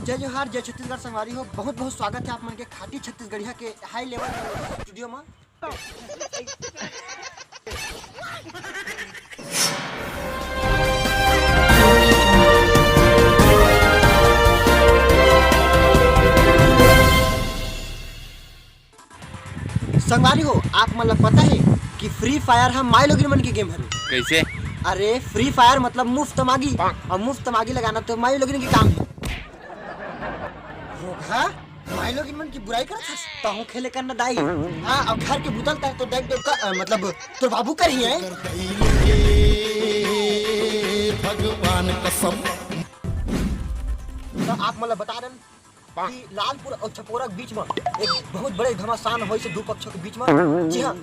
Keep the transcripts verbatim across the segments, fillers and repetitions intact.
जय जोहार, जय छत्तीसगढ़ संगवारी हो। बहुत बहुत स्वागत है आप मन के खाटी छत्तीसगढ़िया के हाई लेवल स्टूडियो में। संगवारी हो, आप मन ला पता है कि फ्री फायर ह माई लोगिन मन के गेम हरे। कैसे? अरे, फ्री फायर मतलब मुफ्त मागी, और मुफ्त मागी लगाना तो माई लोगिन के काम है। घोघा, माई लोगिन मन की बुराई करत हस, तहूँ खेले करना दाई। हाँ, और घर के बुतल तर तो देख देख का, अ, मतलब तोर बाबू कर ही है। भगवान कसम। तो आप मन ला बता देन कि लालपुर और छपोरा के बीच में एक बहुत बड़े घमासान होइस हे दू पक्षों के बीच में। जी हाँ,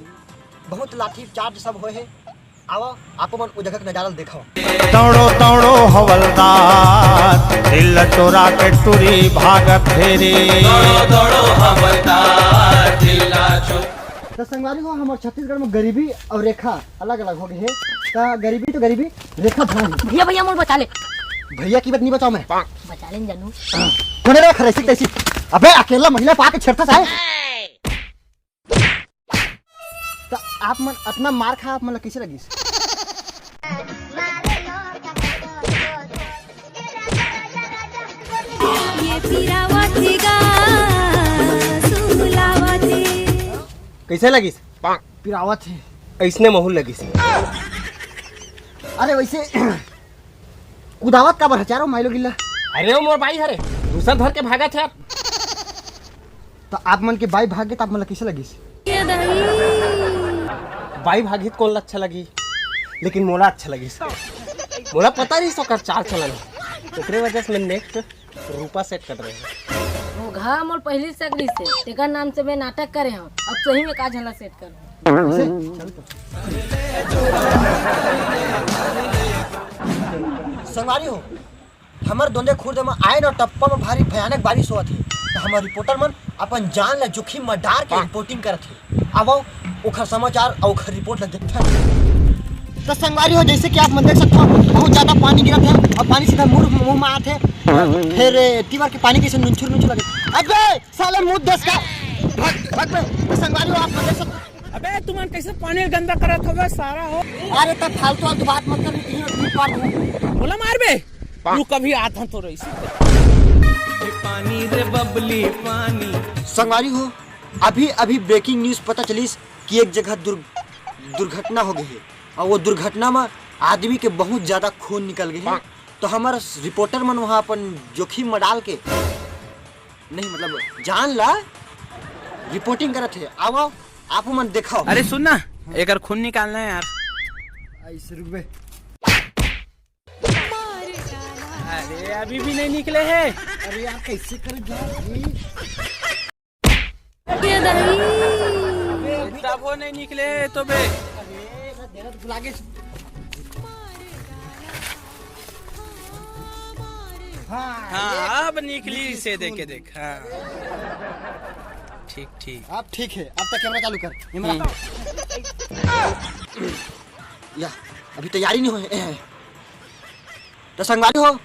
बहुत लाठी चार्ज सब होए हे। आवा, आप मन ओ जगह के नजारा ल देखाओ। दौड़ो दौड़ो हवलदार, दिल चोरा के टुरी भागत हे रे। दौड़ो दौड़ो हवलदार, दिल चोरा। तो संगवारी हो, हमर छत्तीसगढ़ में गरीबी और रेखा अलग अलग हो गए हे। तो गरीबी तो गरीबी, रेखा धन है। भैया, भैया, मोर बचा ले। भैया की बात नहीं बचाओ मैं। बचा ले जानू। कोने रे खरेसी तैसी? अबे अकेला महिला पाके छेड़ता है। तो आप मन अतना मार खा, आप मन ला कैसे लगिस? ये पिरावत हे गा, सुलावत हे। कैसे लगिस? पिरावत हे। ऐसने महू लगिस। अरे वैसे कुदावत काबर ह चारों माइलो गिल्ला? अरे वो मोर बाई हरे, दूसर धर के भागत हे यार। तो आप मन के बाई भाग गे तो आप मन ला कैसे लगिस? ये दही। बाई भागही त कोन ला अच्छा लगी, लेकिन मोला अच्छा लगिस। मोला पता रहिस ओकर चाल चलन, ओकरे वजह से मैं नेक्स्ट रूपा सेट कर रहे हैं। वो घा मोर पहली से अगली से, तेकर नाम से मैं नाटक करे हूँ। अब सही में का झला सेट कर। संगवारी हो, हमर दोंदे खुर्द म आए न टप्पा म भारी भयानक बारिश होवत हे, त हमर रिपोर्टर मन अपन जान ल जोखिम म डार के रिपोर्टिंग करत हे। आवव, ओखर समाचार अउ ओखर रिपोर्ट ल देखथन। त संगवारी हो, जैसे कि आप मन देख सकत हो, बहुत ज्यादा पानी गिरत हे अउ पानी सीधा मुंह, मुंह म आत हे। फिर तीवर के पानी कैसे नुनछुर नुनछुर लगे। अबे साले मुंह देश का, भाग, भाग बे। त संगवारी हो, आप मन देख सकत हो। अबे तुमन कैसे पानी गंदा करत होगे सारा हो। अरे त फालतू फालतू बात मत कर, तीन तीन मार दूं। बोला मार बे। रुक, अभी आता तो रही। पानी रे बबली पानी। संगवारी हो, अभी अभी ब्रेकिंग न्यूज पता चलिस कि एक जगह दुर्-, दुर्घटना हो गई है और वो दुर्घटना में आदमी के बहुत ज्यादा खून निकल गए हैं। तो हमारा रिपोर्टर मन वहाँ अपन जोखिम में डाल के, नहीं मतलब जान ला रिपोर्टिंग करत हे। आवो, आप मन देखाओ। अरे सुन ना, एकर खून निकालना है यार। ऐसे रुक बे। अरे अभी भी नहीं निकले है। अरे यार कैसे कर गया? ये दही। तब वो नहीं निकले है तो बे। अरे मैं देना तो भुला गए। हाँ, हाँ, ये अब निकली से देख के देख। हाँ। ठीक, ठीक। अब ठीक है, अब तक कैमरा चालू कर। ये मेरा या, अभी तैयारी नहीं होए। ए, तो संगवारी हो,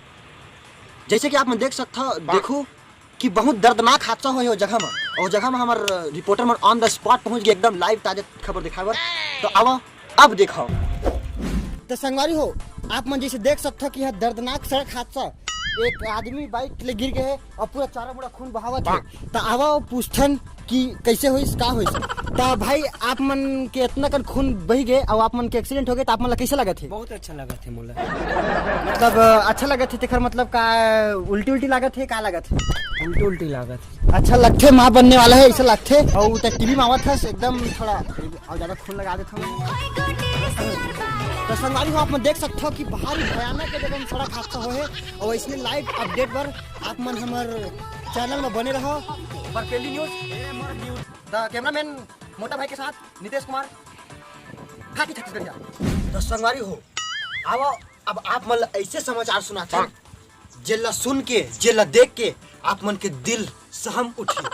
जैसे कि आप मन देख सकता हो, देखो कि बहुत दर्दनाक हादसा होए ओ जगह में, और जगह में हमार रिपोर्टर मन on the spot पहुंच गए, एकदम लाइव ताजा खबर दिखाए बर। तो आवा, अब देखाओ। तो संगवारी हो, आप मन जैसे देख सकत हो कि यह दर्दनाक सड़क हादसा, एक आदमी बाइक ले गिर गए हे और पूरा चारों मुड़ा खून बहावत हे। तो आवा वो पूछथन कि कैसे होइस, का होइस। तो भाई, आप मन के इतना कन खून बही गए और आप मन के एक्सीडेंट हो गए, तो आप मन ला कैसे लगत हे? बहुत अच्छा लगत हे मोला। मतलब अच्छा लगत हे तेकर मतलब का उल्टी उल्टी लागत हे, का लागत हे? उल्टी उल्टी लागत हे। अच्छा लगथे, माँ बनने वाला है, ऐसा लगथे। और उ त टीवी में आवत हस, एकदम थोड़ा और ज्यादा खून लगा देत हूँ। तो संगवारी हो, आप मन देख सकते हो कि भारी भयानक के जगह में सड़क हादसा होए हे और इसमें लाइव अपडेट बर आप मन हमर चैनल में बने रहो। बरपेली न्यूज, द कैमरामैन मोटा भाई के साथ नितेश कुमार, खाकी छत्तीसगढ़िया। तो संगवारी हो, आओ अब आप मन ला ऐसे समाचार सुनाथन, जेला सुन के, जेला देख के आप मन के दिल सहम उठी।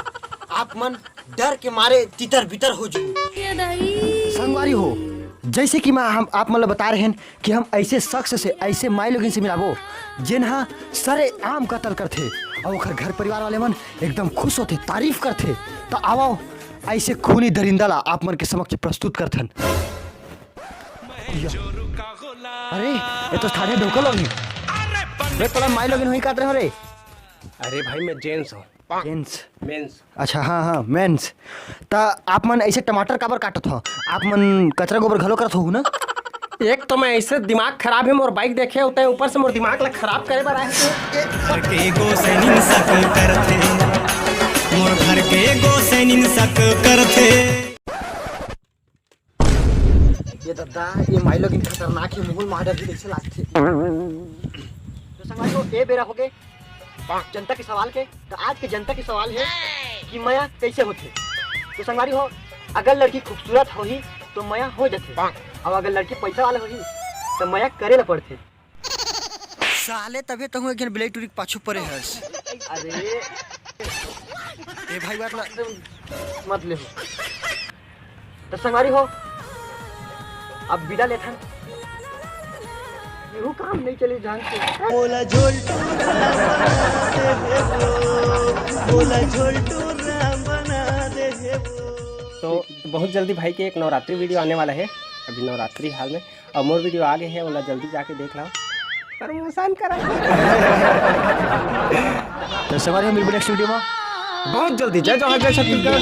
आप मन डर के मारे तितर बितर हो जू। ये दही। संगवारी हो, जैसे कि मैं हम आप मन ल बता रहे हैं कि हम ऐसे शख्स से, ऐसे माईलोगिन से मिलाबो, जेन ह सरेआम कत्ल करथे अउ ओखर घर परिवार वाले मन एकदम खुश होथे, तारीफ करथे। त आवव, ऐसे खूनी दरिंदा ला आप मन के समक्ष प्रस्तुत करथन। अरे, ये तो स्थानीय ढोकल होगी। रे, तोला माईलोगिन होही काट रहे हो रे? अरे भाई, मैं जेंट्स हूँ। जेंट्स। मेंस। अच्छा, हाँ, हाँ, मेंस। त आप मन ऐसे टमाटर काबर काटत हो? आप मन कचरा गोबर घलो करत हो ना? एक तो मैं ऐसे दिमाग खराब है, मोर बाइक देखे होते हैं, ऊपर से मोर दिमाग ला खराब करे बर आए हैं। घर के एगो सैनिन सक करथे, मोर घर के एगो सैनिन सक करथे। ये दद्दा, ये माईलोगिन खतरनाक है, मुहुल मार डरही जैसे लागथे। तो संगवारी हो, ए बेरा हो गए जनता के सवाल के। तो आज के जनता के सवाल है कि मया कैसे होथे। तो संगवारी हो, अगर लड़की खूबसूरत होही तो मया हो जथे, और अगर लड़की पैसा वाला होही तो मया करे ला पड़थे। साले तभे तो हूँ एक जन बिलाई टूरी के पाछू परे हस। अरे ए भाई, बात ला मत ले। तो संगवारी हो, अब बिदा लेथन। यहू काम नहीं चले जान के। मोला झोलटू राम बना दे हे वो, मोला झोलटू राम बना दे हे वो। तो बहुत जल्दी भाई के एक नवरात्रि वीडियो आने वाला है, अभी नवरात्रि हाल में, और मोर वीडियो आ गए है, ओला जल्दी जाके देख लो, प्रमोशन करा। तो संगवारी हो, मिलबो नेक्स्ट वीडियो में बहुत जल्दी। जय जोहार, जय छत्तीसगढ़।